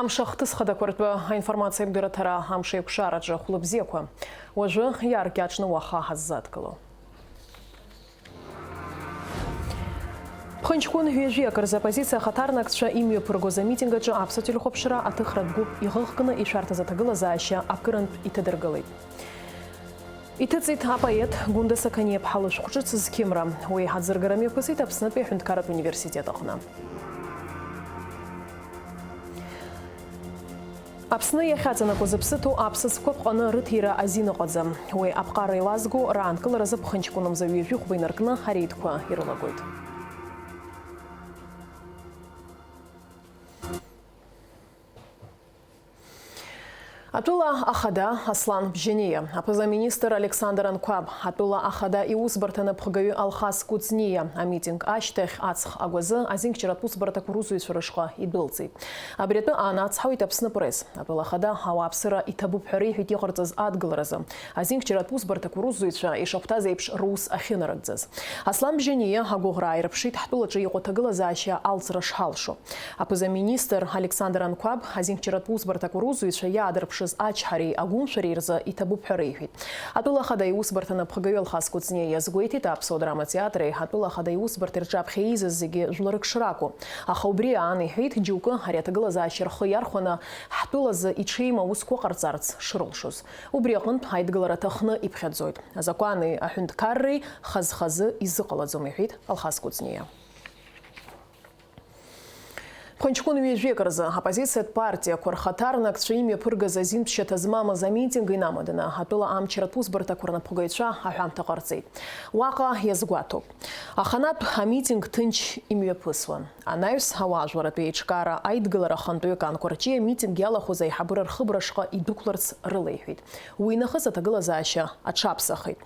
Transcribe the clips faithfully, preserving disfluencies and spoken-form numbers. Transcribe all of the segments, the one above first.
Амш ахҭыс хадақәа ртәы аинформациа гәдара ҭара амш еиқәшараҿы хәлыбзиақәа. Уажәы иааркьаҿны уаха ҳаззадгыло. Ԥхынҷкәын ҩажәи акы рзы оппозициа ахаҭарнакцәа имҩаԥыргоз амитинг аҿы аԥсуа телехәаԥшра аҭыхратә гәыԥ иӷыӷкны ишәарҭаз аҭагылазаашьа акырынтә иҭадыргылеит. Иҭыҵит апоет Гәында Сақаниаԥҳа лышәҟәҿыц зқьымра. Уи аӡыргара мҩаԥысит Аԥснытәи аҳәынҭқарратә университет аҟны. Аԥсны иахьаҵанакуа зыԥсы ҭоу аԥсыӡқәа ԥҟаны рыҭира азин ыҟаӡам. Уи аԥҟара еилазго раанкыларазы ԥхынҷкәынымза ҩажәи хәба инаркны ареидқәа ирылагоит. Атәыла ахада Аслан Бжьаниа, аԥыза-министр Александр Анқәаб, атәыла ахада иусбарҭа напхгаҩы Алхас Кәыҵниа амитинг ашьҭахь аҵх агәазы азинхьчаратә усбарҭақәа русзуҩцәа рышҟа идәылҵит. Абри атәы аанацҳауеит Аԥсны Пресс. Атәыла ахада ауааԥсыра иҭабуп ҳәа реиҳәеит иҟарҵаз адгыларазы. Азинхьчаратә усбарҭақәа русзуҩцәа ишахәҭаз еиԥш рус ахьынарыгӡаз. Аслан Бжьаниа агәыӷра ааирԥшит ҳтәылаҿы иҟоу аҭагылазаашьа алҵра шҳалшо. Аԥыза-министр Александр Анқәаб азинхьчаратә усбарҭақәа русзуҩцәа иаадырԥшыз ачҳареи агәымшәареи рзы иҭабуп ҳәа реиҳәеит. Атәыла ахада иусбарҭа напхгаҩы Алхас Кәыҵниа иазгәеиҭеит, аԥсуа драматеатри атәыла ахада иусбарҭеи рҿаԥхьа еизаз зегьы жәларык шракәу. Аха убри аан иҳәеит, џьоукы ари аҭагылазаашьа рхы иархәаны ҳтәылазы иҽеим аусқәа ҟарҵарц шрылшоз. Убри аҟынтә аидгылара аҭахны иԥхьаӡоит. Азакәани аҳәынҭқарреи хаз-хазы изыҟалаӡом, иҳәеит Алхас Кәыҵниа. Ԥхынҷкәын ҩажәик рзы аоппозициатә партиақәа рхаҭарнакцәа имҩаԥыргаз азинтәшьа змамыз амитинг инамаданы атәыла амчратә усбарҭақәа рнапхгаҩцәа аҳәамҭа ҟарҵеит. Уаҟа иазгәаҭоуп. Аханатә амитинг ҭынч имҩаԥысуан. Анаҩс ауаажәларратә еиҿкаара аидгылара ахантәаҩы Кан Қәарҷиа амитинг иалахәыз аиҳабыра рхыбрашҟа идәықәларц рылеиҳәеит. Уи нахыс аҭагылазаашьа аҽаԥсахит.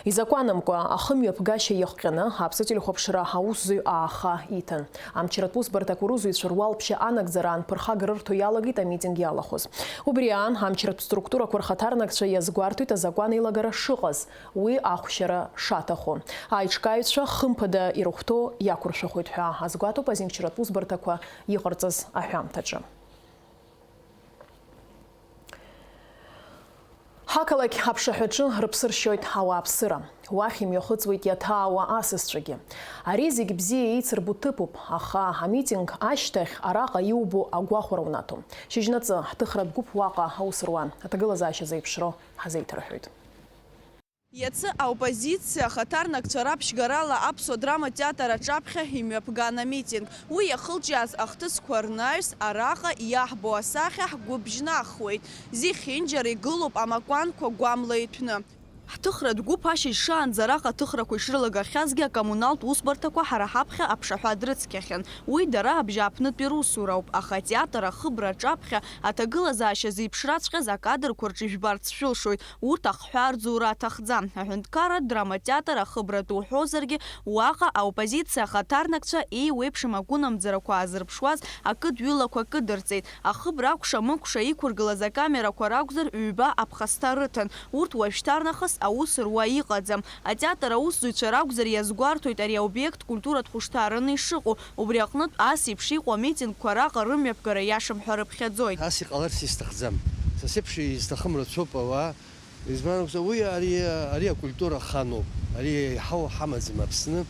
Изакәанымкәа ахымҩаԥгашьа иахҟьаны аԥсуа телехәаԥшра аусзуҩ ааха иҭан. Амчратә усбарҭақәа русзуҩцәа руалԥшьа анагӡараан ԥырхага рырҭо иалагеит амитинг иалахәыз. Убри аан, амчратә структурақәа рхаҭарнакцәа иазгәарҭоит азакәан еилагара шыҟаз, уи ахәшьара шаҭаху. Аиҿкааҩцәа хымԥада ирыхәҭоу иақәыршәахоит ҳәа азгәаҭоуп азинхьчаратә усбарҭақәа иҟарҵаз аҳәамҭаҿы. Ҳақалақь аԥшаҳәаҿы рыԥсы ршьоит ауааԥсыра. Уахь имҩахыҵуеит иаҭаауа асасцәагьы. Ари зегь бзиа еицырбо ҭыԥуп, аха амитинг ашьҭахь араҟа иубо агәахәара унаҭом. Шьыжьнаҵы ҳҭыхратә гәыԥ уаҟа аус руан, аҭагылазаашьа зеиԥшроу ҳазеиҭарҳәоит. Иацы аоппозициа ахаҭарнакцәа раԥшьгарала аԥсуа драматә театр аҿаԥхьа имҩаԥган амитинг. Уи иахылҿиааз ахҭысқәа рнаҩс араҟа иаҳбо асахьа ҳгәы бжьнахуеит. Зехьынџьара игылоуп амакәанқәа гәамла иҭәны. Ҳҭыхратә гәыԥ ашьыжь шаанӡа араҟа аҭыхрақәа ишрылагахьазгьы акоммуналтә усбарҭақәа ҳара ҳаԥхьа аԥшаҳәа дрыцқьахьан. Уи дара абжьааԥнытәи русурауп, аха атеатр ахыбра аҿаԥхьа аҭагылазаашьа зеиԥшраҵәҟьаз акадрқәа рҿы ижәбарц шәылшоит. Урҭ ахҳәаа рӡура аҭахӡам. Аҳәынҭқарратә драматеатр ахыбратәы уҳәозаргьы, уаҟа аоппозициа ахаҭарнакцәа еиуеиԥшым агәынамӡарақәа аазырԥшуаз акыдҩылақәа кыдырҵеит. Ахыбра акәша-мыкәша иқәыргылаз акамерақәа ракәзар, ҩба аԥхасҭа рыҭан. Урҭ уажәшьҭарнахыс аус руа иҟаӡам. Атеатр аусзуҩцәа ракәзар, иазгәарҭоит ари аобиект культуратә хәышҭаараны ишыҟоу. Убри аҟнытә, ас еиԥш иҟоу амитингқәа араҟа рымҩаԥгара иашам ҳәа рыԥхьаӡоит. Ас иҟаларц исҭахӡам. Са сеиԥш изҭахым рацәоуп ауаа. Избан акәзар, уи ари, ари акультура аханоуп. Ари еиҳау ҳамаӡам Аԥсны.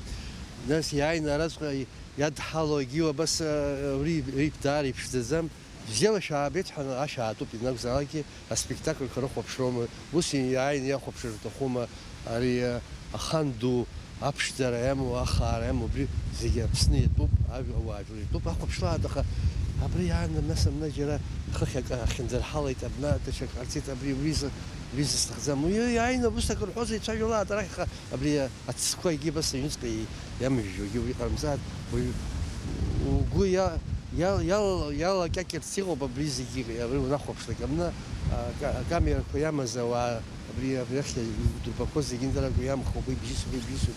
Нас иааины араҵәҟьа иадҳало, егьиу абас, а, уи, уи даара иԥшӡаӡам. Бзиала шәаабеит ҳәа ашә аатуп, ианакәзаалакгьы аспектакльқәа рыхәаԥшроума, ус иааины иахәаԥшыр рҭахума, ари, а, ахан ду, аԥшӡара иамоу, ахаара иамоу, абри зегьы Аԥсны иатәуп, ажә-, ауаажәлар иатәуп, ахәаԥшлааит, аха абри аан, нас, абна џьара хыхь акы ахьынӡарҳалеит, абна даҽак ҟарҵеит, абри, абри зы-, абри зысҭахӡам. Уи иааины ус акы рҳәозар, ицәажәалааит арахь, аха абри, а, ацқәа егьи абас аҩныҵҟа и-, иамыжәжәогьы уи ҟарымҵааит. Уаҩ угәы иа-, иа-, иал-, иалакьакьарц иҟоуп абри зегьы, абри унахәаԥшлак, абна, а, ка-, акамерақәа иамаз ауаа, Абри, абри ахь идурбақәоу зегьынџьарак уи амхуп, уи бжьысуп, уи бжьысуп.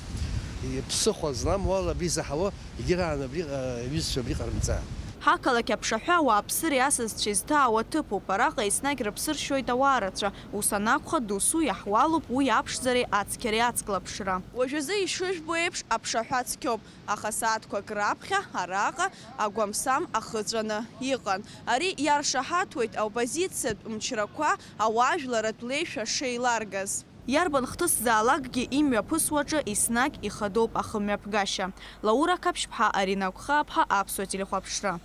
Иԥсыхәа зламоу ала абри заҳауа, егьираан абри, а, аҩызцәа абри ҟарымҵаа. Ҳақалақь аԥшаҳәа ауааԥсыреи асасцәеи зҭаау аҭыԥуп, араҟа еснагь рыԥсы ршьоит ауаа рацәа, ус анакәха, досу иаҳуалуп уи аԥшӡареи ацқьареи ацклаԥшра. Уажәазы ишыжәбо еиԥш, аԥшаҳәа цқьоуп, аха сааҭқәак раԥхьа араҟа агәамсам ахыҵәаны иҟан. Ари иаршаҳаҭуеит аоппозициатә мчрақәа ауаажәларратә леишәа шеиларгаз. Иарбан хҭысзаалакгьы имҩаԥысуаҿы еснагь ихадоуп ахымҩаԥгашьа. Лаура Қаԥшьԥҳа, Арина Гәхааԥҳа, Аԥсуа телехәаԥшра.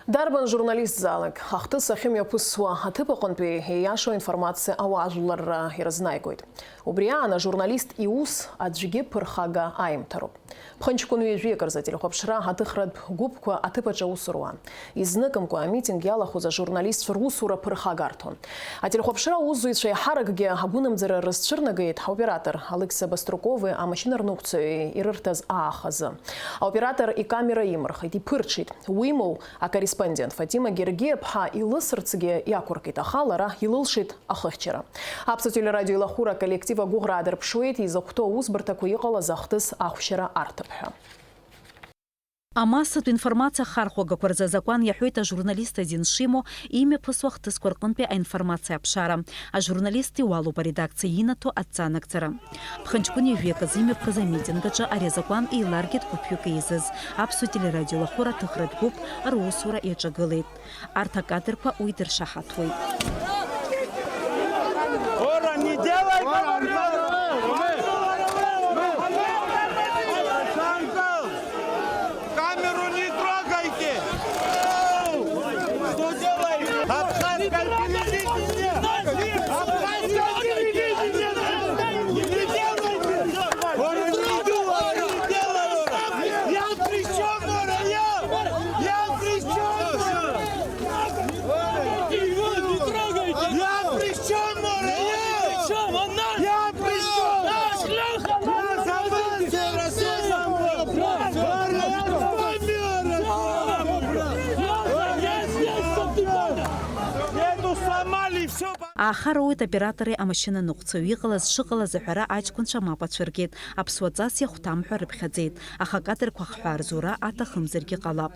Дарбан журналистзаалак ахҭыс ахьымҩаԥысуа аҭыԥ аҟынтәи ииашоу аинформациа ауаажәларра ирызнааигоит. Убри аан ажурналист иус аӡәгьы ԥырхага аимҭароуп. Ԥхынҷкәын ҩажәи акырзы ателехәаԥшра аҭыхратә гәыԥқәа аҭыԥ аҿы аусуруан. Изныкымкәа амитинг иалахәыз ажурналистцәа русура ԥырхага арҭон. Ателехәаԥшра аусзуҩцәа иаҳаракгьы агәынамӡара рызцәырнагеит аоператор Алықьса Баструкови амашьынарныҟәцаҩи ирырҭаз аахазы. Аоператор икамера имырхит, иԥырҽит. Уимоу, акорреспондент Фатима Гергиаԥҳа илысырцгьы иақәыркит, аха лара илылшеит ахыхьчара. Аԥсуа телерадио илахәыра аколлектив агәыӷра аадырԥшуеит, изакәтәу аусбарҭақәа иҟалаз ахҭыс ахәшьара арҭап ҳәа. Амассатә информациа ахархәагақәа рзы азакәан иаҳәоит ажурналист азин шимоу имҩаԥысуа ахҭысқәа рҟынтәи аинформациа аԥшаара. Ажурналист иуалуп аредакциа инаҭо адҵа анагӡара. Ԥхынҷкәын ҩажәи акы азы имҩаԥгаз амитинг аҿы ари азакәан еиларгеит гәыԥҩык еизаз аԥсуа телерадио лахәыра аҭыхратә гәыԥ русура иаҿагылеит. Арҭ акадрқәа уи дыршаҳаҭуеит. Ора, не делай! Камеру не трогайте! Что делаете? Абхазское телевидение! Абхазское телевидение! Не делайте! Ора, не делай! Не делай, Ора! Я при чем, Ора? Я! Я при чем? Я при чем, Мора? Я при чем? Она... Я при чем? Наш Лёха! Я за вас, я Россия! Мора, я с вами, Мора! Мора, я здесь, чтоб ты понял! Нету, сломали всё! Аахароуеит аоператори амашьынаныҟәцаҩи, иҟалаз шыҟалаз аҳәара аҷкәынцәа мап ацәыргеит, аԥсуа ҵас иахәҭам ҳәа рыԥхьаӡеит, аха акадрқәа ахҳәаа рзура аҭахымзаргьы ҟалап.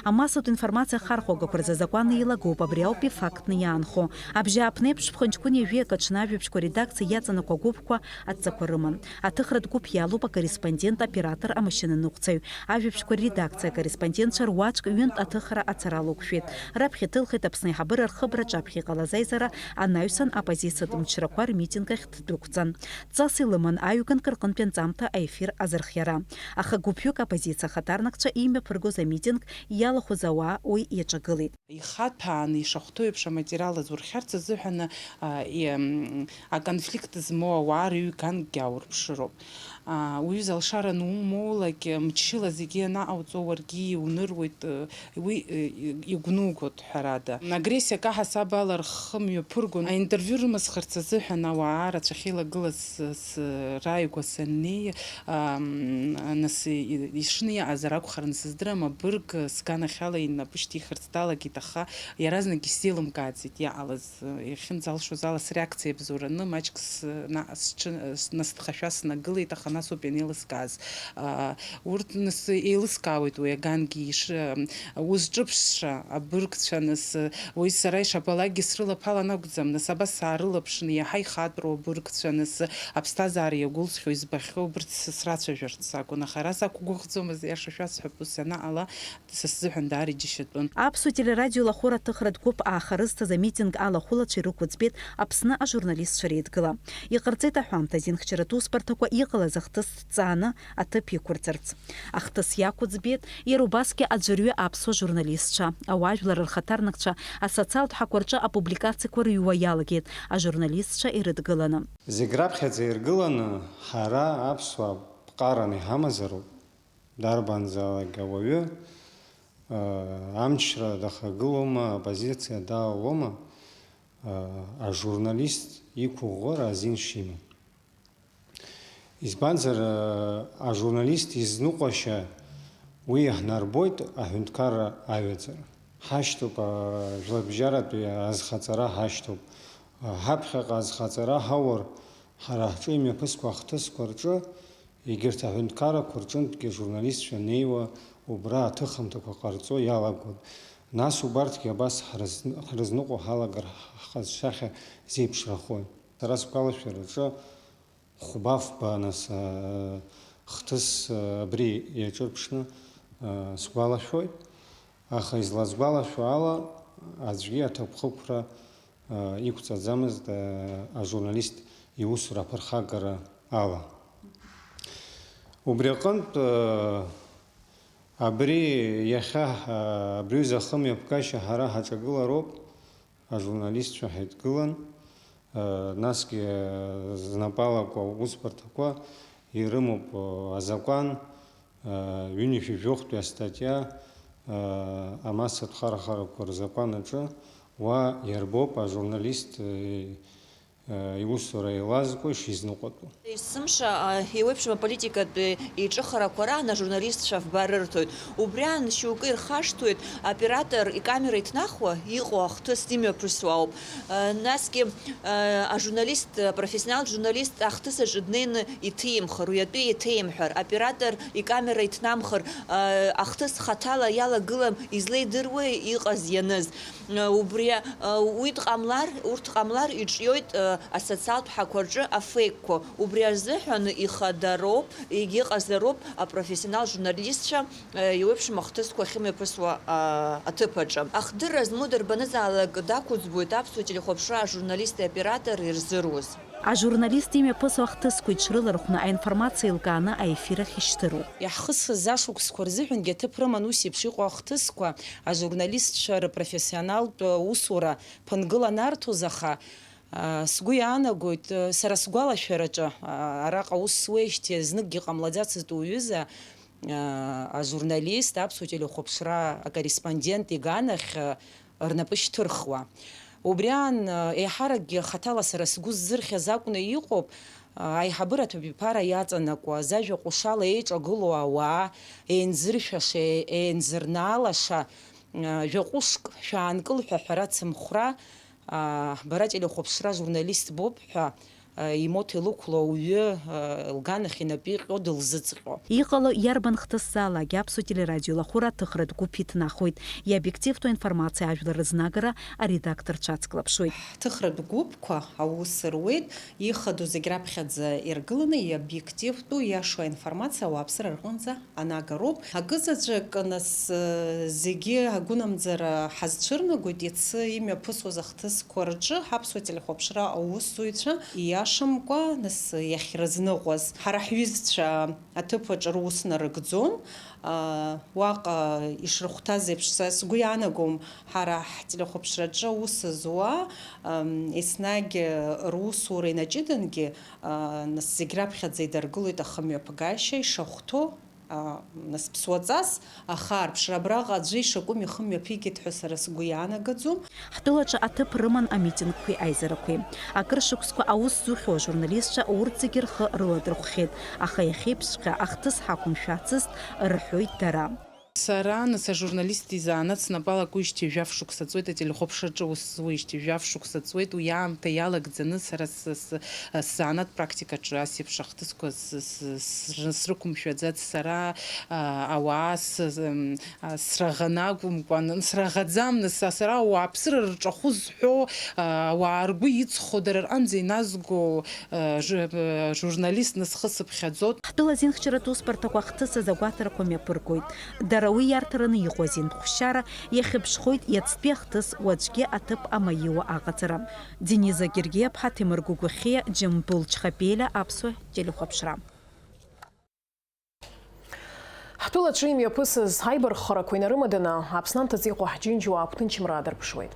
Амассатә информациа ахархәагақәа рзы азакәан еилагоуп, абри ауп ифактны иаанхо. Абжьааԥнеиԥш, Ԥхынҷкәын ҩажәи акы аҽны ажәабжьқәа аредакциа иаҵанакуа агәыԥқәа адҵақәа рыман. Аҭыхратә гәыԥ иалоуп акорреспондент, аоператор, амашьынаныҟәцаҩ. Ажәабжьқәа рредакциа акорреспондентцәа руаӡәк ҩынтә аҭыхра ацара лоуқәшәеит. Раԥхьа иҭылхит Аԥсны аиҳабыра рхыбра аҿаԥхьа иҟалаз аизара анаҩсан, аоппозициатә мчрақәа рмитинг ахь ддәықәҵан. Ҵас илыман аҩганк рҟынтәи анҵамҭа аефир азырхиара. Аха гәыԥҩык аоппозициа ахаҭарнакцәа имҩаԥыргоз амитинг иалахәыз ауаа уи иаҿагылеит. Ихаҭәааны ишахәҭоу еиԥш аматериал азурхьарц азыҳәан, а, и-, м, аконфликт змоу ауаа рыҩганкгьы аурԥшыроуп. Аа, уҩыза алшара анумоулак, мчыла зегьы анаҟауҵо, уаргьы иуныруеит, уи, э, игәнугоит, ҳәарада. Агрессиа каҳасаб ала рхы мҩаԥыргон. Аинтервиу рымысхырц азыҳәан ауаа рацәахьы илагылаз с-, с-, рааигәа саннеи, ам, нас и-, ишыниаҟаз ракәхарын, сыздырам, абырг сганахьала инапы шьҭихырц далагеит, аха иаразнак исзеилымкааӡеит иаҟалаз. Иахьынӡалшоз ала среакциа бзоураны, маҷк сна-, сҽы-, снасҭхашәа снагылеит, аха нас ауп ианеилыскааз. Аа, урҭ нас еилыскаауеит уи агангьы иш-, узҿыԥшша абыргцәа, нас уи сара ишабалакгьы срылаԥалан акәӡам, нас абас саарылаԥшны, иаҳа ихатәроу абыргцәа, нас аԥсҭазаара иагәылсхьоу избахьоу убырҭ с-, срацәажәарц акәын, аха ара сақәгәыӷӡомызт, иаша шәасҳәап, ус ианаҟала, Са сзыҳәан даара иџьашьатәын. Аԥсуа телерадио лахәыра аҭыхратә гәыԥ ааха рызҭаз амитинг алахәылацәа ирықәыӡбеит Аԥсны ажурналистцәа реидгыла. Иҟарҵеит аҳәамҭа азин хьчаратә усбарҭақәа иҟалаз ахҭыс ҭҵааны аҭыԥ иқәырҵарц. Ахҭыс иақәыӡбеит иара убасгьы аӡәырҩы аԥсуа журналистцәа, ауаажәлар рхаҭарнакцәа асоциалтә ҳақәа рҿы апубликациақәа рыҩуа иалагеит ажурналистцәа ирыдгыланы. Зегь раԥхьаӡа иргыланы ҳара аԥсуаа ԥҟараны иҳамазароуп. Дарбанзаалак ауаҩы, аа, амчра дахагылоума, аоппозициа далалома, аа, ажурналист иқәыӷәӷәара азин шимоу. Избанзар, аа, ажурналист изныҟәашьа уи иаҳнарбоит аҳәынҭқарра аҩаӡара. Ҳашьҭоуп, аа, жәларбжьаратәи азхаҵара ҳашьҭоуп. Ҳаԥхьаҟа азхаҵара ҳаур, ҳара ҳҿы имҩаԥысқәа ахҭысқәа рҿы, егьырҭ аҳәынҭқаррақәа рҿынтәгьы ажурналистцәа неиуа Убра аҭыхымҭақәа ҟарҵо иалагоит. Нас убарҭгьы абас ҳрыз-, ҳрызныҟәо ҳалагар ҳҟазшьахьа зеиԥшрахои? Сара сгәалашәараҿы хәба-фба, нас, а, хҭыс, а, абри иаҿырԥшны, а, сгәалашәоит. Аха изласгәалашәо ала, аӡәгьы аҭакԥхықәра, а, иқәҵаӡамызт, а, ажурналист иусура аԥырхагара ала. Убри аҟынтә, а, абри иахьа, а, абри аҩыза ахымҩаԥгашьа ҳара ҳаҿагылароуп, ажурналистцәа ҳаидгылан, а, насгьы, а, знапалақәа аусбарҭақәа ирымоуп, а, азакәан, а, ҩынҩажәи жәохәтәи астатиа, а, амассатә харахарақәа рзакәан аҿы уа иарбоуп ажурналист, а, а, иусура еилазго ишизныҟәатәу. Есымша, а, еиуеиԥшым аполитикатә еиҿыхарақәа раан ажурналистцәа фба рырҭоит. Убри аан шьоукы ирхашҭуеит, аоператор икамера иҭнахуа иҟоу ахҭыс имҩаԥысуа ауп. А, насгьы, а, ажурналист, апрофессионалтә журналист ахҭыс аҿы днеины иҭимхыр, уи атәы иҭеимҳәар, аоператор икамера иҭнамхыр, а, ахҭыс хаҭала иалагылам, излеидыруеи иҟаз ианыз? Убри, уи дҟамлар, урҭ ҟамлар иҿиоит асоциалтә ҳақәа рҿы афеикқәа. Убри азыҳәан ихадароуп, егьыҟазароуп апрофессионал журналистцәа, еиуеиԥшым ахҭысқәа ахьымҩаԥысуа аҭыԥ аҿы. Ахдырра змоу дарбанызаалак дақәӡбоит аԥсуа телехәаԥшра ажурналисти аоператори ирзыруз. Ажурналист имҩаԥысуа ахҭысқәа иҽрылархәны аинформациа еилкааны аефир ахь ишьҭыроуп. Иаҳхысыз ашықәсқәа рзыҳәангьы аҭыԥ рыман ус еиԥш иҟоу ахҭысқәа, ажурналистцәа рпрофессионалтә усура ԥынгыла нарҭоз, аха, а, сгәы иаанагоит, а, сара сгәалашәараҿы, а, араҟа аус зуеижьҭеи зныкгьы ҟамлаӡацызт уҩыза, а, ажурналист, аԥсуа телехәаԥшра акорреспондент иганахь, а, рнапы шьҭырхуа. Убри аан, еиҳаракгьы хаҭала сара сгәы ззырхьаз акәны иҟоуп, аиҳабыраҭ абиԥара иаҵанакуа, зажәа ҟәышала еиҿагылоу ауаа, еинзыршәаша, еинзырнаалаша, жәаҟәышк шәаанкыл ҳәа ҳәара цымхәра, бара телехәаԥшра журналист боуп ҳәа, имоҭа илықәло ауаҩы лганахь инапы иҟьо дылзыҵҟьо. Иҟало иарбан хҭысзаалак аԥсуа телерадио лахәыра аҭыхратә гәыԥ иҭнахуеит, иобиективтәу аинформациа ажәлар рызнагара аредакторцәа ацклаԥшуеит. Ҳҭыхратә гәыԥқәа аус руеит, ихадоу зегь раԥхьаӡа иргыланы, иобиективтәу, иашоу аинформациа ауааԥсыра рҟынӡа анагароуп. Акызаҵәык, нас, зегьы агәынамӡара ҳазцәырнагоит, иацы имҩаԥысуаз ахҭысқәа рҿы ҳаԥсуа телехәаԥшра аусзуҩцәа ииашамкәа, нас, иахьрызныҟәаз. Ҳара ҳҩызцәа аҭыԥ аҿы рус нарыгӡон. Уаҟа ишрыхәҭаз еиԥш, са сгәы иаанагом, ҳара ҳтелехәаԥшраҿы аус зуа, еснагь русура инаҷыдангьы, нас, зегь раԥхьаӡа идыргылоит ахымҩаԥгашьа ишахәҭоу. Нас ԥсуаҵас ахаарԥшра абраҟа аӡәы ишакәым ихымҩаԥигеит ҳәа сара сгәы иаанагаӡом. Ҳтәылаҿы аҭыԥ рыман амитингқәеи аизарақәеи. Акыр шықәсқәа аус зухьоу ажурналистцәа урҭ зегьы рхы рыладырхәхьеит, аха иахьеиԥшҵәҟьа ахҭыс ҳақәымшәацызт, рҳәоит дара. Сара, нас, ажурналист изанааҭ снапы алакуижьҭеи жәаф шықәса ҵуеит, ателехәаԥшраҿы аус зуеижьҭеи жәаф шықәса ҵуеит, уи аамҭа иалагӡаны сара с-, с-, сзанааҭ практикаҿы ас еиԥш ахҭысқәа с-, с-, с-, срықәымшәаӡац сара, а, ауаа с-, с-, м, а, сраӷаны акәымкәан, сраӷаӡам, нас, а, сара ауааԥсыра рҿахәы зҳәо, а, ауаа ргәы иҵхо, дара рҟынӡа иназго, а, ж-, а, журналист, нас, схы сыԥхьаӡоит. Ҳтәыла азинхьчаратә усбарҭақәа ахҭысыз агәаҭарақәа мҩаԥыргоит. Дара уи иарҭараны иҟоу азинтәхәшьара иахьыԥшхоит иацтәи ахҭыс уаҵәгьы аҭыԥ амаиуа аҟаҵара. Дениза Гергиаԥҳа, Ҭемыр Гәыгәахьиа, Џьамбул Чхапелиа, Аԥсуа телехәаԥшра. Ҳтәылаҿы имҩаԥысыз аибарххарақәа инарымаданы, Аԥсны анҭыҵ иҟоу ҳџьынџьуаа агәҭынчымра аадырԥшуеит.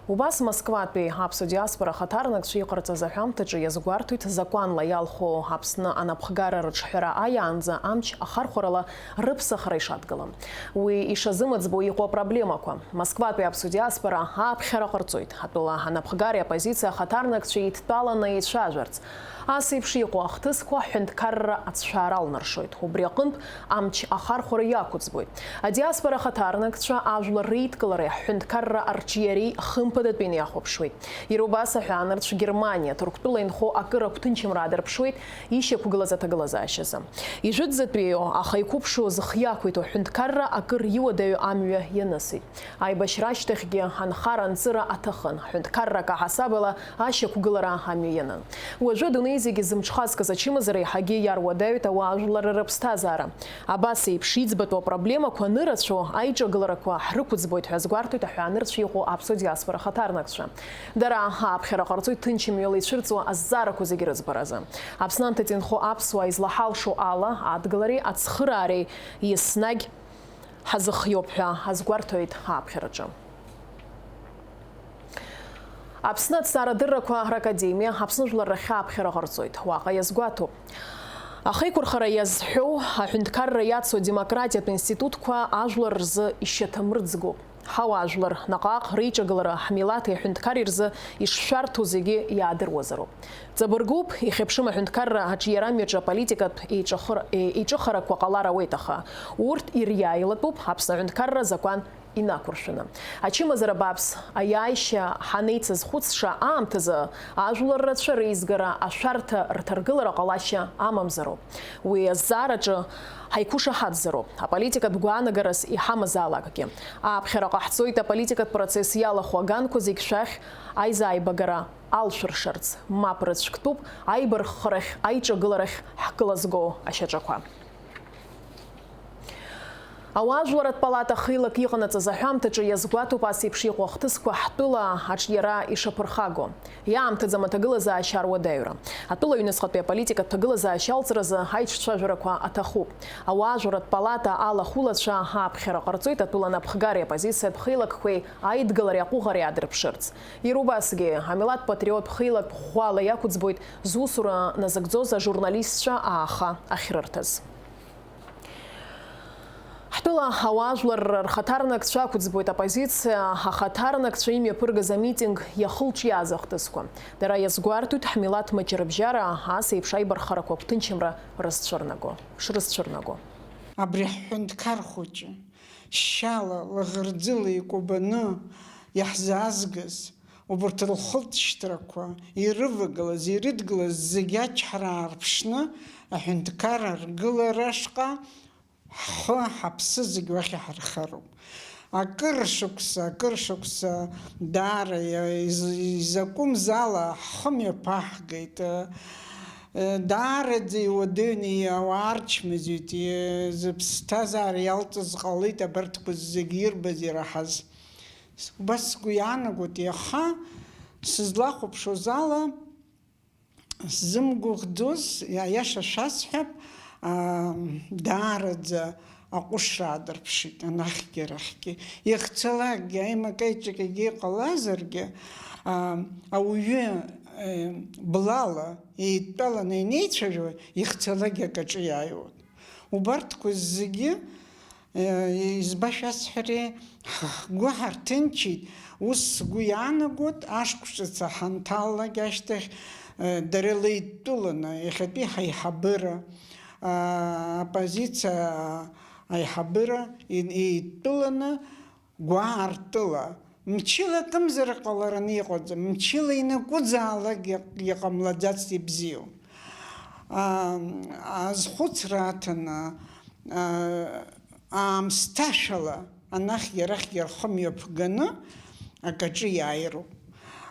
Убас Москватәи аԥсуа диаспора ахаҭарнакцәа иҟарҵаз аҳәамҭаҿы иазгәарҭоит закәанла иалху Аԥсны анапхгара рыҿҳәара аиаанӡа амч ахархәарала рыԥсахра ишадгылам. Уи ишазымыӡбо иҟоу апроблемақәа. Москватәи аԥсуа диаспора ааԥхьара ҟарҵоит, атәыла анапхгареи аоппозициа ахаҭарнакцәеи еидтәаланы еицәажәарц. Ас еиԥш иҟоу ахҭысқәа аҳәынҭқарра ацәшәаара алнаршоит. Убри аҟынтә амч ахархәара Хәара иақәыӡбоит. Адиаспора ахаҭарнакцәа ажәлар реидкылареи ҳҳәынҭқарра арҿиареи хымԥадатәины иахәаԥшуеит. Иара убас аҳәаанырцә Германиа, Ҭырқәтәыла инхо акыр агәҭынчымра аадырԥшуеит ишьақәгылаз аҭагылазаашьазы. Ижәытәӡатәиу, аха иқәыԥшу зхы иақәиҭу аҳәынҭқарра акыр иуадаҩу амҩа ианысит. Аибашьра ашьҭахьгьы анхара-анҵыра аҭахын, ҳҳәынҭқарра акаҳасабала ашьақәгылара амҩа ианын. Уажәы адунеи зегьы зымҽхазкыз ачымазара еиҳагьы иаруадаҩит ауаажәларра рыԥсҭазаара. Абас еиԥш иӡбатәу апроблемақәа анырацәоу аиҿагыларақәа ҳрықәыӡбоит ҳәа азгәарҭоит аҳәаанырцә иҟоу аԥсуа диаспора ахаҭарнакцәа. Дара ааԥхьара ҟарҵоит ҭынч мҩала ицәырҵуа азҵаарақәа зегьы рыӡбаразы. Аԥсны анҭыҵ инхо аԥсуаа излаҳалшо ала, адгылареи ацхыраареи еснагь ҳазыхиоуп ҳәа азгәарҭоит ааԥхьараҿы. Аԥсны аҭҵаарадыррақәа ракадемиа Аԥсны жәлар рахь ааԥхьара ҟарҵоит. Уаҟа иазгәаҭоуп. Ахеиқәырхара иазҳәоу, аҳәынҭқарра иацу адемократиатә институтқәа ажәлар рзы ишьаҭамырӡгоуп. Ҳауаажәлар наҟ-ааҟ реиҿагылара ҳмилаҭи аҳәынҭқари рзы ишшәарҭоу зегьы иаадыруазароуп. Ҵабыргуп, ихьыԥшым аҳәынҭқарра аҿиарамҩаҿы аполитикатә еиҿахыр-, е-, еиҿыхарақәа ҟалар ауеит, аха урҭ ириааилатәуп Аԥсны аҳәынҭқарра азакәан инақәыршәаны. Ачымазара бааԥс аиааишьа ҳанеицызхәыцша аамҭазы ажәлар рацәа реизгара ашәарҭа рҭаргылара ҟалашьа амамзароуп. Уи азҵаараҿы ҳаиқәшаҳаҭзароуп, аполитикатә гәаанагарас иҳамазаалакгьы. Ааԥхьара ҟаҳҵоит аполитикатә процесс иалахәу аганқәа зегь шәахь аизааибагара алшәыршарц. Мап рыцәктәуп аибарххарахь, аиҿагыларахь ҳкылызго ашьаҿақәа. Ауаажәларратә палата хеилак иҟанаҵаз аҳәамҭаҿы иазгәаҭоуп ас еиԥш иҟоу ахҭысқәа ҳтәыла аҿиара ишаԥырхаго. Иаамҭаӡам аҭагылазаашьа аруадаҩра. Атәыла аҩныҵҟатәи аполитикатә ҭагылазаашьа алҵразы аиҿцәажәарақәа аҭахуп. Ауаажәларратә палата алахәылацәа ааԥхьара ҟарҵоит атәыла напхгареи аоппозициатә хеилакқәеи аидгылареи аҟәыӷареи аадырԥшырц. Иара убасгьы, амилаҭ патриот хеилак ӷәӷәала иақәыӡбоит зусура назыгӡоз ажурналистцәа ааха ахьрырҭаз. Ҳтәыла ауаажәларра рхаҭарнакцәа ақәыӡбоит аоппозициа, ахаҭарнакцәа имҩаԥыргаз амитинг иахылҿиааз ахҭысқәа. Дара иазгәарҭоит ҳмилаҭ маҷырбжьара ас еиԥш аибархарақәа гәҭынчымра рызцәырнаго, шрызцәырнаго. Абри ҳҳәынҭқар хәыҷы, шьала, лаӷырӡыла икәабаны иаҳзаазгаз, убарҭ рхылҵшьҭрақәа ирывагылаз, ирыдгылаз зегь ачҳара аарԥшны, аҳәынҭқар аргылара ашҟа ҳхы, ҳаԥсы зегь уахь иҳархароуп. Акыр шықәса, акыр шықәса даара иа-, из-, изакәымз ала ҳхы мҩаԥаҳгеит. Э, даараӡа иуадаҩны иауаарчмазаҩит, и-, зыԥсҭазаара иалҵыз ҟалеит абарҭқәа зегьы ирбаз, ираҳаз. Убас сгәы иаанагоит, иаха сызлахәаԥшуаз ала, сзымгәыӷӡоз, аиаша шәасҳәап, аа, даараӡа аҟәышра аадырԥшит, анахьгьы арахьгьы. Ихцалакгьы, аимакеиҿакгьы иҟалазаргьы, аа, ауаҩы, э, блала еидтәаланы инеицәажәо, ихцалакгьы акаҿы иааиуан. Убарҭқәа зегьы, э, избашәасҳәари, ҳгәы ҳарҭынчит, ус сгәы иаанагоит, ашықәс ҿыц ҳанҭалалак ашьҭахь, э, дара леидтәыланы, иахьатәи ҳаиҳабыра, а, оппозициа аиҳабыра и-, еидтәыланы, гәаартыла, мчыла акымзар ҟалараны иҟаӡам, мчыла ианакәызаалак иҟ-, иҟамлаӡацт, ибзиоу. Аа, азхәыцра аҭаны, аа, аамсҭашәала анахьгьы арахьгьы рхы мҩаԥганы акаҿы иааироуп.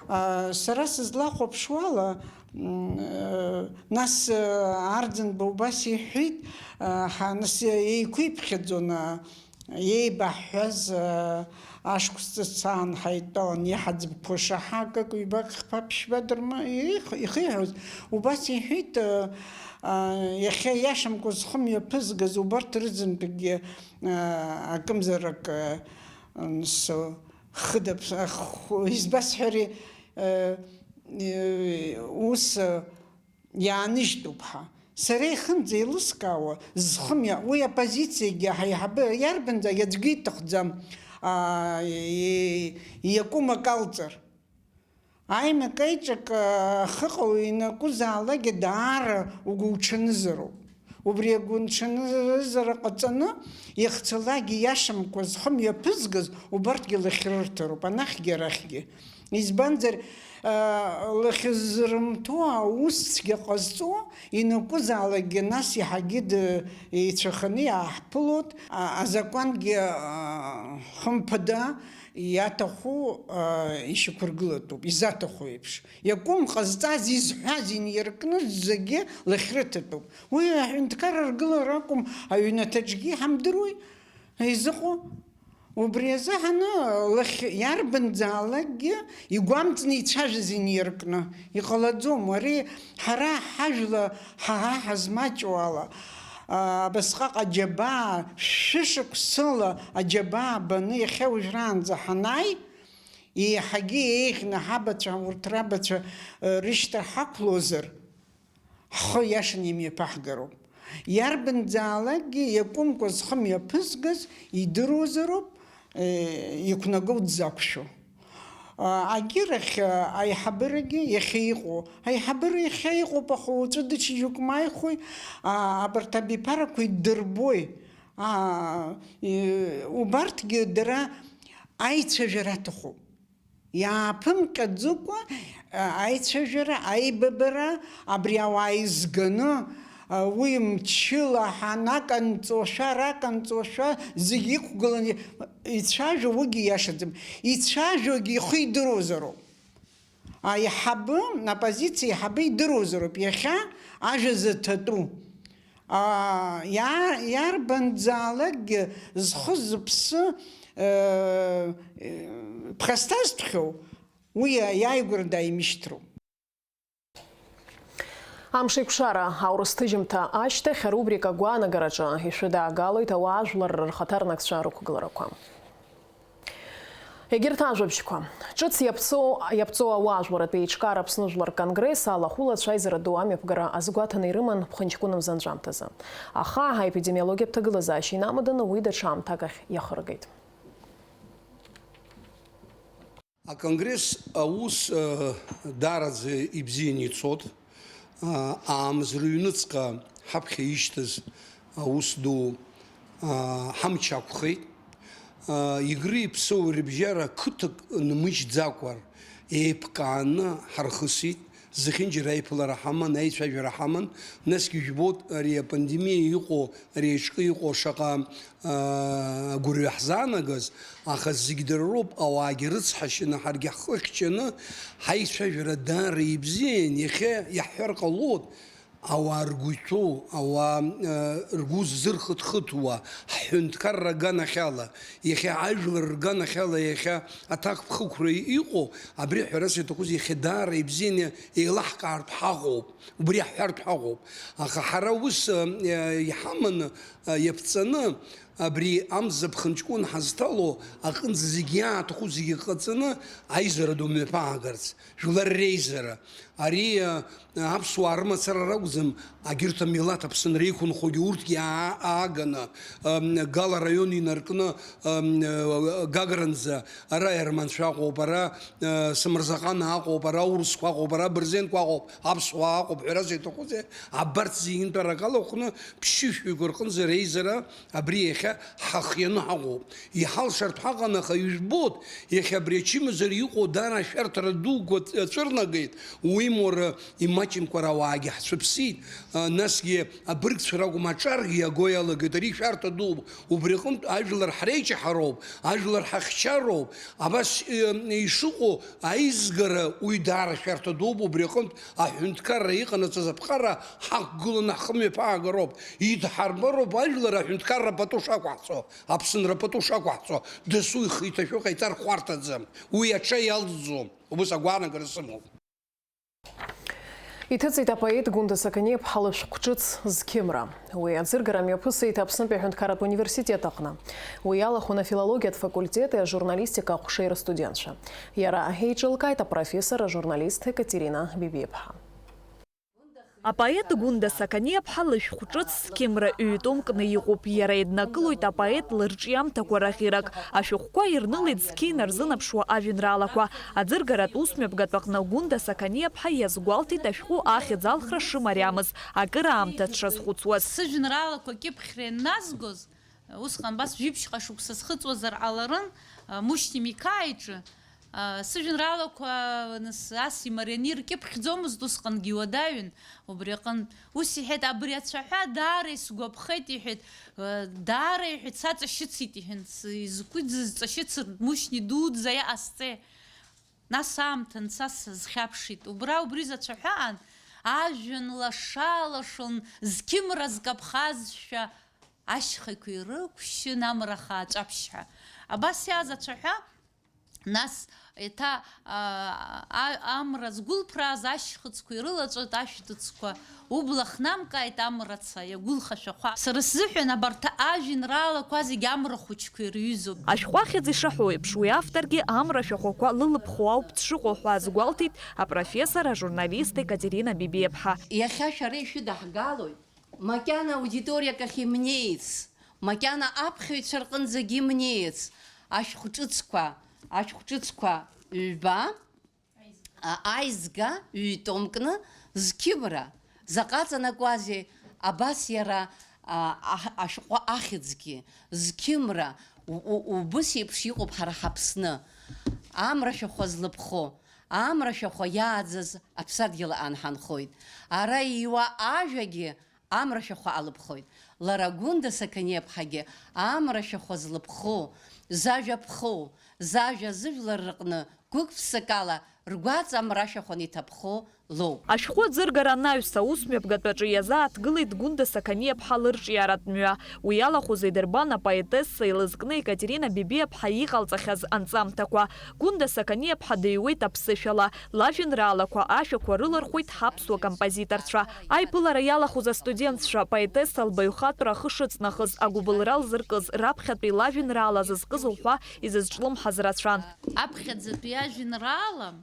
Аа, сара сызлахәаԥшуала, м, э, нас, э, Арӡынба убас иҳәеит, э, ҳа-, нас еиқәиԥхьаӡон, э, Иеибаҳҳәаз, э, ашықәс ҵыс аан ҳаидтәалан иҳаӡбқәа шаҳакык, ҩбак, хԥа, ԥшьба дырма-, их-, ихиҳәоз, убас иҳәеит, э, э, иахьа иашамкәа зхы мҩаԥызгаз убарҭ рызынтәыкгьы, э, акымзарак, э, м, с-, хыдап-, ах-, избасҳәари, э, э, ус, э, Иааныжьтәуп ҳәа. Сара ихынӡа еилыскаауа, зхы мҩа-, уи оппозициагьы ҳаиҳабы иарбанӡа аӡәгьы иҭахӡам, аа, и-, иакәым акы алҵыр. Аимак-аиҿак, аа, ахы ҟало ианакәызаалакгьы даара угәуҽанызароуп. Убри агәынҽанызара ҟаҵаны, ихцалакгьы иашамкәа зхы мҩаԥызгаз убарҭгьы лахьрырҭароуп, анахьгьы арахьгьы. Избанзар, а, лахьызрымҭо аус цәгьа ҟазҵо, ианакәызаалакгьы нас иаҳагьы д-, еицәаханы иааҳԥылоит, а, азакәангьы, а, хымԥада иаҭаху, а, ишьақәыргылатәуп, изаҭаху еиԥш. Иакәым ҟазҵаз, изҳәаз иниркны зегьы лахьрыҭатәуп. Уи аҳәынҭқарра ргылара акәым, аҩнаҭаҿгьы иҳамдыруеи изыҟоу? Убри азыҳәаны лахь иарбанзаалакгьы игәамҵны ицәажәаз иниркны иҟалаӡом. Ари ҳара ҳажәла ҳа-, ҳа ҳазмаҷу ала, а, абасҟак аџьабаа, шәышықәсала аџьабаа баны иахьа уажәраанӡа ҳанааи, еиҳагьы еиӷьны ҳабацәа, урҭ рабацәа, э, рышьҭа ҳақәлозар, ҳхы иашаны имҩаԥаҳгароуп. Иарбанзаалакгьы иакәымкәа зхы мҩаԥызгаз идыруазароуп, э, иқәнагоу дзақәшәо. А, агьырахь, а, аиҳабырагьы иахьа иҟоу, аиҳабыра иахьа иҟоуп, аха уаҵәы даҽа џьоук маихуеи, а, абарҭ абиԥарақәа иддырбои? А, э, убарҭгьы дара аицәажәара аҭахуп. Иааԥымҟьаӡыкәа, а, аицәажәара, аибабара, абри ауаа изганы, а, уи мчыла ҳанаканҵошәа, раканҵошәа, зегь иқәгыланы ицәажәо, уигьы иашаӡам. Ицәажәогьы ихы идыруазароуп. Аиҳабы, аппозициа аиҳабы идыруазароуп иахьа ажәа заҭатәу. Аа, иа-, иарбанзаалакгьы зхы-зыԥсы, э, э, ԥхасҭазтәхьоу, уи иааигәара дааимышьҭроуп. Амшеиқәшара, аурыс ҭыжьымҭа ашьҭахь арубрика агәаанагараҿы ишәыдаагалоит ауаажәларра рхаҭарнакцәа рықәгыларақәа. Егьырҭ ажәабжьқәа. Ҿыц иаԥҵоу, иаԥҵоу ауаажәларратә еиҿкаара Аԥсны Жәлар Конгресс алахәылацәа аизара ду амҩаԥгара азгәаҭаны ирыман ԥхынҷкәын мзанҵәамҭазы. Аха аепидемиологиатә ҭагылазаашьа инамаданы уи даҽа аамҭак ахь иахыргеит. Аконгресс аус, э, даараӡа ибзианы ицоит. Э, аамыс рыҩныҵҟа ҳаԥхьа ишьҭаз аус ду, э, ҳамч ақәхеит. Э, Игреи Ԥсоу рыбжьара қыҭак нмыжьӡакәа еиԥкааны ҳархысит. Зехьынџьара аиԥылара ҳаман, аицәажәара ҳаман, насгьы ижәбоит ари апандемиа иҟоу, ари аҿкы иҟоу шаҟа, аа, агәырҩа ҳзаанагаз, аха зегь дара роуп, ауаагьы рыцҳашьаны, ҳаргьы ҳхы хьчаны, ҳаицәажәара даара ибзиан, иахьа иаҳҳәар ҟалоит, ауаа ргәы иҭәу, ауаа, аа, ргәы ззырхыҭхыҭуа, ҳҳәынҭқарра аганахьала, иахьа ажәлар рганахьала, иахьа аҭакԥхықәра иҟоу, абри ҳәарас иаҭахуз иахьа даара ибзианы еилаҳкаартә ҳаҟоуп, убри ҳҳәартә ҳаҟоуп. Аха ҳара ус, э, иҳаманы, э, иаԥҵаны, абри амза ԥхынҷкәын ҳазҭало аҟынӡа зегь иааҭаху зегьы ҟаҵаны аизара ду мҩаԥаагарц, жәлар реизара. Ари, э, аԥсуаа рымацара ракәӡам, агьырҭ амилаҭ Аԥсынра иқәынхогьы урҭгьы аа-, ааганы, ам, Гала араион инаркны, ам, э, Гагранӡа, ара ерманцәа аҟоуп, ара, э, самырзаҟанаа аҟоуп, ара аурысқәа аҟоуп, ара абырзенқәа аҟоуп, аԥсуаа аҟоуп, ҳәарас иаҭахузеи, абарҭ зегьынтә аракала уҟны ԥшьышәҩык рҟынӡа реизара Абри иахьа ҳахианы ҳаҟоуп. Иҳалшартә ҳаҟан, аха ижәбоит, иахьа абри ачымазара иҟоу даара ашәарҭара дуқәа ацәырнагеит. Уимоу, имаҷымкәа ауаагьы ҳцәыԥсит. Насгьы абыргцәа ракәым, аҿаргьы иаго иалагеит. Ари шәарҭа дууп. Убри аҟынтә ажәлар ҳреиҷаҳароуп, ажәлар ҳахьчароуп. Абас, э, ишыҟоу аизгара уи даара шәарҭа дууп. Убри аҟынтә аҳәынҭқарра иҟанаҵаз аԥҟара ҳақәгыланы ҳхымҩаԥаагароуп. Идҳарбароуп ажәлар аҳәынҭқарра пату шақәаҳҵо, Аԥсынра пату шақәаҳҵо, дасу ихы иҭашәо ҟаиҵар хәарҭаӡам, уи аҽа иалҵӡом, убас агәаанагара сымоуп. Иҭыҵит апоет Гәында Сақаниаԥҳа лышәҟә ҿыц Зқьымра. Уи аӡыргара мҩаԥысит Аԥснытәи аҳәынҭқарратә университет аҟны. Уи иалахәын афилологиатә факультети ажурналистика аҟәшеи рыстудентцәа. Иара еиҿылкааит апрофессор, ажурналист Екатерина Бебиаԥҳа. Апоет Гәында Сақаниаԥҳа лышәҟә ҿыц Зқьымра ҩ-томкны иҟоуп. Иара иднакылоит апоет лырҿиамҭақәа рахь ирак. Ашәҟәқәа ирнылеит зқьи нарзынаԥшуа ажәеинраалақәа. Аӡыргаратә усмҩаԥгатә аҟны Гәында Сақаниаԥҳа иазгәалҭеит ашәҟәы ахьӡ алхра шымариамыз, акыраамҭа дшазхәыцуаз. Сыжәеинраалақәа кьыԥхьра ианназгоз, усҟан абас жәибжьҟа шықәса схыҵуазар ҟаларын, Мушьни Миқаа иҿы, сыжәеинраалақәа нас ас имарианы иркьыԥхьӡомызт, усҟангьы иуадаҩын. Убри аҟынтә ус иҳәеит, абри ацәаҳәа даара исгәаԥхеит, иҳәеит, даара, иҳәеит, саҵашьыцит, иҳәан, изакәи дызҵашьыцыр, Мушьни дуӡӡа иҟасҵеи? Нас аамҭа анца сазхьаԥшит. Убра убри зацәаҳәаан, ажәҩан лаша-лашон, зқьымра зкаԥхазшәа, ашьхақәа ирықәшьын амра хааҵәаԥшьҳәа. Абас иааз ацәаҳәа, нас еиҭа, а, а, амра згәылԥрааз ашьхыцқәа ирылаҵәоит ашәҭыцқәа, убла хнамкааит амра ца, иагәылха шәахәа. Сара сзыҳәан абарҭ ажәеинраалақәа зегь амра хәыҷқәа ирҩызоуп. Ашәҟәы ахьӡ ишаҳәо еиԥш, уи авторгьы амра шәахәақәа лылыԥхо ауп дшыҟоу ҳәа азгәалҭеит апрофессор, ажурналист Екатерина Бебиаԥҳа. Иахьа шәара ишәыдаҳгалоит, макьана аудиториак ахь имнеиц, макьана аԥхьаҩцәа рҟынӡагьы имнеиц, ашәҟәҿыцқәа, ашәҟәҿыцқәа ҩба, а, аизга ҩ-томкны зқьымра, заҟа ҵанакуазеи, абас иара, а, аҳ-, ашәҟәы ахьӡгьы, зқьымра, у-, у-, убыс еиԥш иҟоуп ҳара ҳаԥсны. Амра шәахәа злыԥхо, амра шәахәа иааӡаз аԥсадгьыл аан ҳанхоит. Ара ииуа ажәагьы амра шәахәа алыԥхоит. Лара Гәында Сақаниаԥҳагьы амра шәахәа злыԥхоу, зажәа ԥхоу, зажәа зыжәлар рыҟны гәык-ԥсыкала ргәаҵа амра шәахәаны иҭаԥхо лоуп. Ашәҟәы аӡыргара анаҩс, аусмҩаԥгатәаҿы иазааҭгылеит Гәында Сақаниаԥҳа лырҿиаратә мҩа. Уи иалахәыз идырбан апоетесса илызкны Екатерина Бебиаԥҳа иҟалҵахьаз анҵамҭақәа. Гәында Сақаниаԥҳа дыҩуеит аԥсышәала, лажәеинраалақәа ашәақәа рылархәеит ҳаԥсуа композиторцәа. Аиԥылара иалахәыз астудентцәа, апоетесса лбаҩхатәра ахы шыҵнахыз, агәыбылра лзыркыз, раԥхьатәи лажәеинраала зызкыз лҳәа изызҿлымҳаз рацәан. Аԥхьаӡатәи ажәеинраала,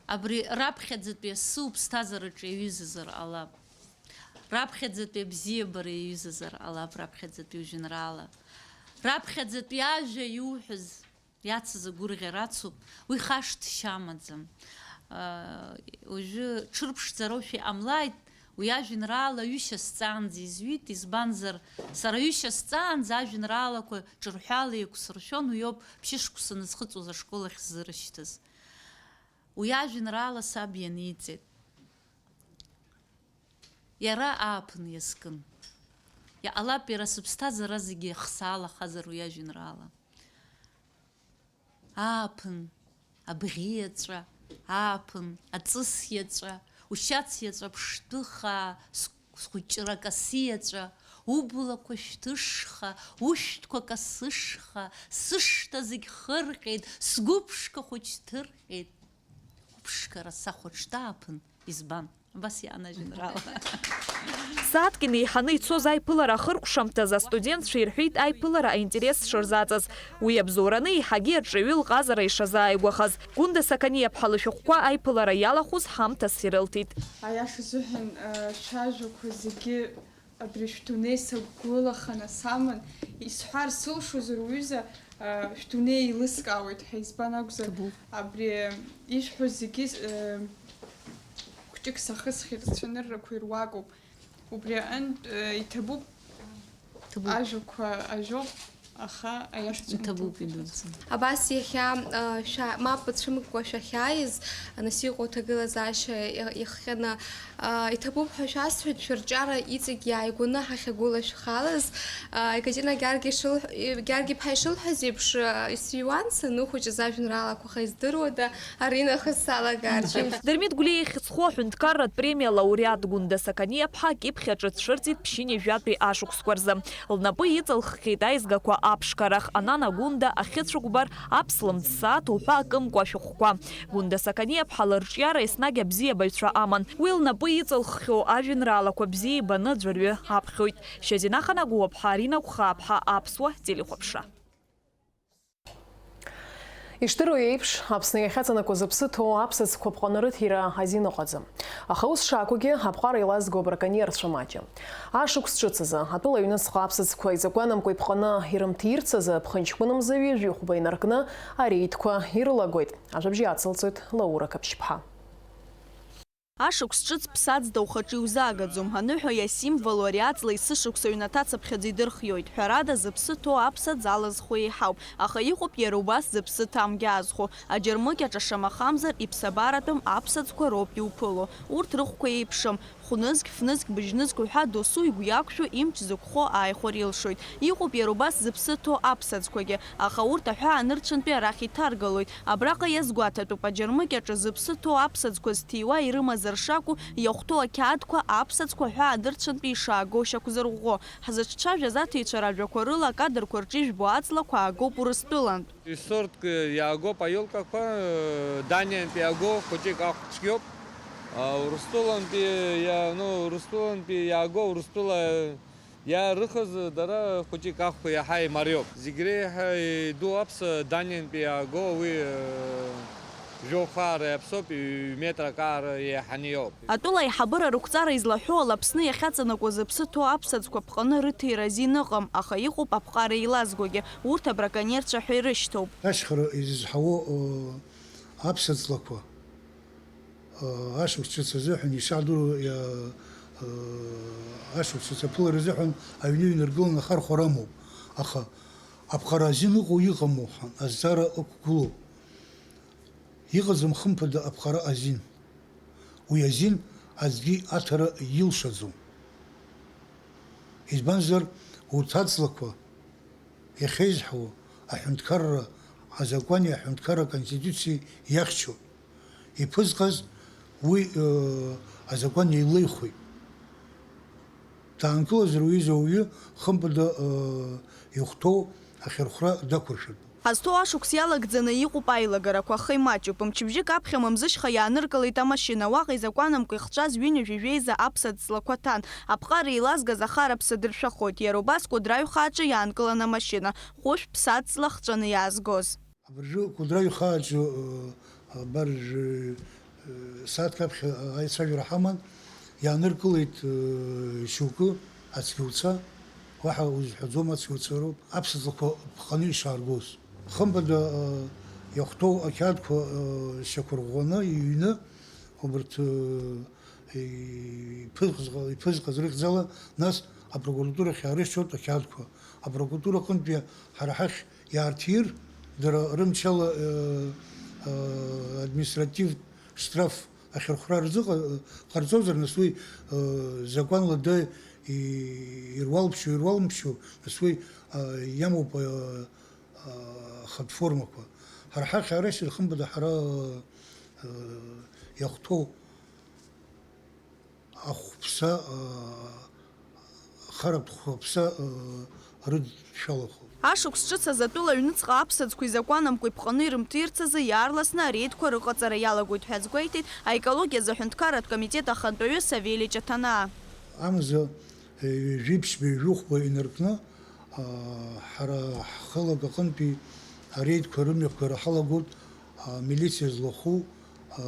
абри раԥхьаӡатәи асы уԥсҭазаараҿы иаҩызазар ҟалап. Раԥхьаӡатәи абзиабара иаҩызазар ҟалап, раԥхьаӡатәи ужәеинраала. Раԥхьаӡатәи ажәа иуҳәаз иацыз агәырӷьара ацуп, уи хашҭшьа амаӡам. Уажәы ҽырԥшӡароушәа иҟамлааит, уи ажәеинраала ҩышьа сҵаанӡа изҩит, избанзар, сара ҩышьа сҵаанӡа ажәеинраалақәа ҿырҳәала еиқәсыршәон, уиоуп ԥшьышықәса назхыҵуаз ашкол ахь сзырышьҭыз. Уи ажәеинраала саб ианиҵеит. Иара ааԥын иазкын. Иҟалап, иара сыԥсҭазаара зегьы хсаалахазар уи ажәеинраала. Ааԥын, абӷьы иаҵәа, ааԥын, аҵыс иаҵәа, ушьац иаҵәа ԥштәы хаа, с-, схәыҷра касы иаҵәа, ублақәа шәҭышха, ушәҭқәа касышха, сышҭа зегь хырҟьеит, сгәыԥшқа хәыҷ ҭырҟьеит. Хәыԥшқара сахәаҽ ааԥын, избан? Абас иаан ажәеинраала. Сааҭк инеиҳаны ицоз аиԥылара ахыркәшамҭаз астудентцәа ирҳәеит аиԥылара аинтерес шырзаҵаз. Уи абзоураны еиҳагьы аҿаҩы лҟазара ишазааигәахаз. Гәында Сақаниаԥҳа лышәҟәқәа аиԥылара иалахәыз ҳамҭас ирылҭеит. Аиаша азыҳәан, э, шәажәақәа зегьы абри шәдунеи сагәылаханы саман, исҳәар сылшозар, уҩыза, э, шәдунеи еилыскаауеит ҳәа, избан акәзар, ҭабуп, абри ишәҳәо зегьы, э, хәҷык сахысхьеит, рцәаныррақәа ируакуп. Убри аҟынтә, э, иҭабуп. Ҭабуп. Ажәақәа ажәоуп, аха аиашаҵәҟьа иҭабуп, иҭабуп, идуӡӡан. Абас иахьа, э, шәа-, мап ацәымкәа шәахьааиз, нас иҟоу аҭагылазаашьа иа-, иахҟьаны, э, иҭабуп ҳәа шәасҳәеит, шәырҿиара иҵегь иааигәаны ҳахьагәылашәхалаз. Э, Екатерина Георги ишыл-, Георги-иԥҳа ишылҳәаз еиԥш, э, исҩуан саныхәыҷыз ажәеинраалақәа, аха издыруада, аринахыс салагаргьы. Дырмит Гәлиа ихьӡ зху аҳәынҭқарратә премиа лауреат Гәында Сақаниаԥҳа акьыԥхь аҿы дцәырҵит ԥшьынҩажәатәи ашықәсқәа рзы. Лнапы иҵылххьеит аизгақәа аԥшқарах, Анана Гәында, Ахьыцәыкәбар, Аԥслымӡ сааҭ уҳәа акымкәа ашәҟәқәа. Гәында Сақаниаԥҳа лырҿиара еснагь абзиабаҩцәа аман. Уи лнапы иҵылххьоу ажәеинраалақәа бзиа ибаны аӡәырҩы аԥхьоит. Шьазина Ханагәуаԥҳа, Арина Гәхааԥҳа, Аԥсуа телехәаԥшра. Ишдыру еиԥш, Аԥсны иахьаҵанакуа зыԥсы ҭоу аԥсаӡқәа ԥҟаны рыҭира азин ыҟаӡам. Аха ус шакәугьы, аԥҟара еилазго абраконерцәа маҷым. Ашықәс ҿыц азы, атәыла аҩныҵҟа аԥсаӡқәа изакәанамкәа иԥҟаны ирымҭирц азы, ԥхынҷкәын мза ҩажәи хәба инаркны ареидқәа ирылагоит. Ажәабжь иацылҵоит Лаура Қаԥшьԥҳа. Ашықәс ҿыц ԥсаӡда ухаҿы иузаагаӡом, аныҳәа иасимволу ари аҵла есышықәса аҩнаҭа цыԥхьаӡа идырхиоит. Ҳәарада, зыԥсы ҭоу аԥсаӡ алазхәы еиҳауп, аха иҟоуп иара убас зыԥсы ҭамгьы азхәо. Аџьармыкьаҿа шамахамзар, иԥсабаратәым аԥсаӡқәа роуп иуԥыло. Урҭ рыхәқәа еиԥшым. Хәнызқь, фнызқь, быжьнызқь уҳәа досу игәы иақәшәо имч зықәхо ааихәар илшоит. Иҟоуп иара убас зыԥсы ҭоу аԥсаӡқәагьы, аха урҭ аҳәаанырцәынтәи арахь иҭаргалоит. Абраҟа иазгәаҭатәуп, аџьармыкьаҿы зыԥсы ҭоу аԥсаӡқәа зҭиуа ирымазар шакәу, иахәҭоу ақьаадқәа аԥсаӡқәа аҳәаанырцәынтәи ишааго шьақәзырӷәӷәо. Ҳзыҿцәажәаз аҭиҩцәа ражәақәа рыла акадрқәа рҿы ижәбо аҵлақәа аагоуп Урыстәылантә. Исорт иаагоуп аиолкақәа, Даниантәи иаагоу хәыҷык ахә цәгьоуп. Урыстәылантәи иа-, ну, Урыстәылантәи иаагоу Урыстәыла иаарыхыз дара хәыҷык ахәқәа иаҳа имариоуп. Зегь реиҳа иду аԥса Даниантәи иаагоу, уи, э, жәохәаара иаԥсоуп, ҩ-, метрак аара еиҳаны иоуп. Атәыла аиҳабыра рықәҵара излаҳәо ала Аԥсны иахьаҵанакуа зыԥсы ҭоу аԥсаӡқәа ԥҟаны рыҭира азин ыҟам, аха иҟоуп аԥҟара еилазгогьы, урҭ абраконерцәа ҳәа ирышьҭоуп. Ашьхара изызҳауоу, э, аԥсаҵлақәа, э, ашықәс ҿыц азыҳәан ишаҳдыруа, э, э, ашықәс ҿыц аԥылара азыҳәан аҩны иҩнаргыланы ахархәара амоуп, аха аԥҟара азин ыҟоу иҟаму ҳәа азҵаара ықәгылоуп. Иҟаӡам хымԥада аԥҟара азин. Уи азин аӡәгьы аҭара илшаӡом. Избанзар, урҭ аҵлақәа иахьеизҳауа аҳәынҭқарра азакәани аҳәынҭқарра аконституциеи иахьчоит. Иԥызҟаз уи, э, азакәан еилеихоит. Даанкылазар уҩыза ауаҩы хымԥада, э, ихәҭоу ахьырхәра дақәыршәатәуп. Ҳазҭоу ашықәс иалагӡаны иҟоуп аилагарақәа, аха имаҷуп. Мчыбжьык аԥхьа Мамзышьха иааныркылеит амашьына. Уаҟа изакәанамкәа ихҵәаз ҩынҩажәи жәеиза аԥсаӡ ҵлақәа ҭан. Аԥҟара еилазгаз ахараԥса дыршәахоит. Иара убас Кәыдры аҩхааҿы иаанкылан амашьына. Хәышә ԥсаӡ ҵла хҵәаны иаазгоз. Абыржәы Кәыдры аҩхааҿы, э, абар, э, сааҭк аԥхьа аицәажәара ҳаман, иааныркылеит, э, шьоукы ацәгьауцәа, уаҳа узҳәаӡом, ацәгьауцәа роуп, аԥсаҵлақәа ԥҟаны ишааргоз. Хымԥада, э, иахәҭоу ақьаадқәа, э, шьақәырӷәӷәаны иҩны, убарҭ, э, иԥызҟаз, иԥызҟаз рыхьӡала, нас апрокуратурахь иаарышьҭуеит ақьаадқәа. Апрокуратура аҟынтәи ҳара ҳахь иаарҭир, дара рымчала, э, э, административтә штраф ахьырхәра рзыҟа-, ҟарҵозар, нас уи, э, закәанла да и-, ируалԥшьоу, ируалымԥшьоу, нас уи, э, иамоуп, э, э, ахатә формақәа. Ҳара ҳахь арашьа рхымԥада ҳара, э, иахәҭоу ахәԥса, э, харатә хәаԥса, э, рыдшәалахоуп. Ашықәс ҿыц азы атәыла аҩныҵҟа аԥсаӡқәа изакәанамкәа иԥҟаны ирымҭирц азы иаарласны ареидқәа рыҟаҵара иалагоит ҳәа азгәеиҭеит аекологиа азы аҳәынҭқарратә комитет ахантәаҩы Савелич Аҭанаа. Амза, э, жәиԥшьба-ҩажәихәба инаркны, а, ҳара ҳхылак аҟынтәи ареидқәа рымҩаԥгара ҳалагоит, а, милициа злахәу, а,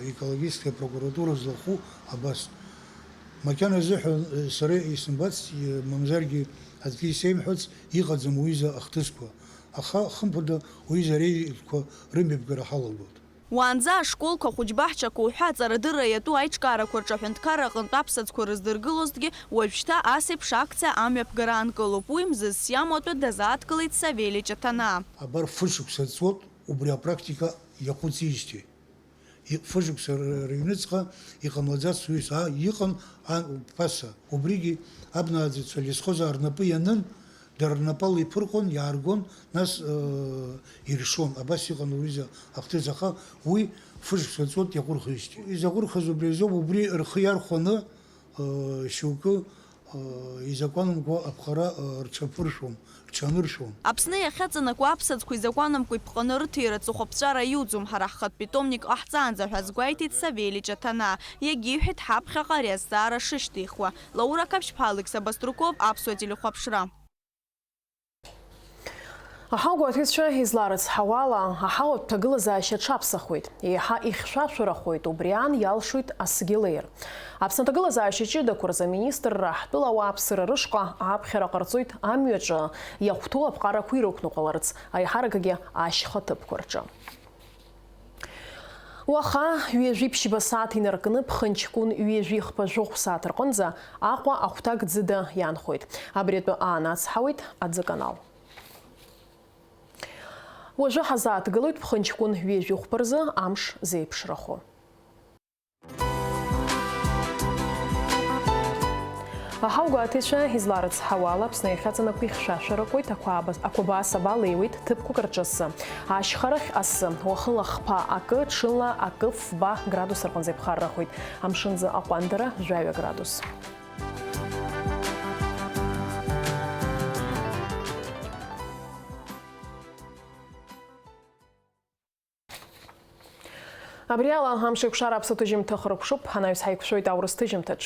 екологическая прокуратура злахәу абас. Макьана азыҳәан, э, сара исымбацт, э, мамзаргьы аӡәгьы исеимҳәац, иҟаӡам уҩыза ахҭысқәа. Аха, хымԥада, уҩыза ареидқәа рымҩаԥгара ҳалагоит. Уаанӡа ашколқәа, ахәыҷбаҳчақәа уҳәа аҵарадырра иатәу аиҿкаарақәа рҿы аҳәынҭқарра аҟынтә аԥсаӡқәа рыздыргылозҭгьы, уажәшьҭа асеиԥш акциа амҩаԥгара аанкылоуп. Уи мзызс иамоу атәы дазааҭгылеит Савелич Аҭанаа. Абар фышықәса ҵуеит убри апрактика иаҟәыҵижьҭеи. И-, фышықәса р-, рыҩныҵҟа иҟамлаӡац уҩыза, а, иҟан, а, ԥаса. Убригьы абнааӡаҩцәа алесхозаа рнапы ианын, дара рнапала иԥырҟон, иааргон, нас, э, иршон. Абас иҟан уҩыза ахҭыс, аха уи фышықәса ҵуеит иаҟәырхижьҭеи. Изаҟәырхыз убри азоуп, убри рхы иархәаны, э, шьоукы, э, изакәанымкәа аԥҟара, э, рҽаԥыршәон, рҽаныршәон. Аԥсны иахьаҵанакуа аԥсаӡқәа изакәанымкәа иԥҟаны рыҭира аҵыхәаԥҵәара иуӡом, ҳара ҳхатә питомник ҟаҳҵаанӡа ҳәа азгәеиҭеит Савелич Аҭанаа. Иагьиҳәеит ҳаԥхьаҟа ари азҵаара шышьҭихуа. Лаура Қаԥшьԥҳа, Алықьса Баструков, Аԥсуа телехәаԥшра. Аҳауагәаҭаҩцәа изларыцҳауала, аҳауатә ҭагылазаашьа аҽаԥсахуеит, еиҳа ихьшәашәарахоит, убри аан иалшоит асгьы леир. Аԥсны аҭагылазаашьа ҷыдақәа рзы аминистрра ҳтәыла ауааԥсыра рышҟа аԥхьара ҟарҵоит амҩаҿы иахәҭоу аԥҟарақәа ирықәныҟәаларц, аиҳаракгьы ашьха ҭыԥқәа рҿы. Уаха ҩажәи ԥшьба сааҭ инаркны ԥхынҷкәын ҩажәи хԥа жәохә сааҭ рҟынӡа Аҟәа ахәҭак ӡыда иаанхоит. Абри атәы аанацҳауеит аӡыканал. Уажәы ҳазааҭгылоит ԥхынҷкәын ҩажәи хәба рзы амш зеиԥшрахо. Аҳауагәаҭаҩцәа изларыцҳауала, Аԥсны иахьаҵанакуа ихьшәашәарақәоит, ақәаба-, ақәабаа сабалеиуеит ҭыԥқәак рҿы асы. Ашьхарахь асы, уахынла хԥа акы, ҽынла акы, фба градус рҟынӡа иԥхаррахоит. Амшынӡы аҟәандара жәаҩа градус. Абри ала амш еиқәшара аԥсаҭыжьымҭа хыркәшуп, анаҩс ҳаиқәшәоит аурыс ҭыжьымҭаҿ.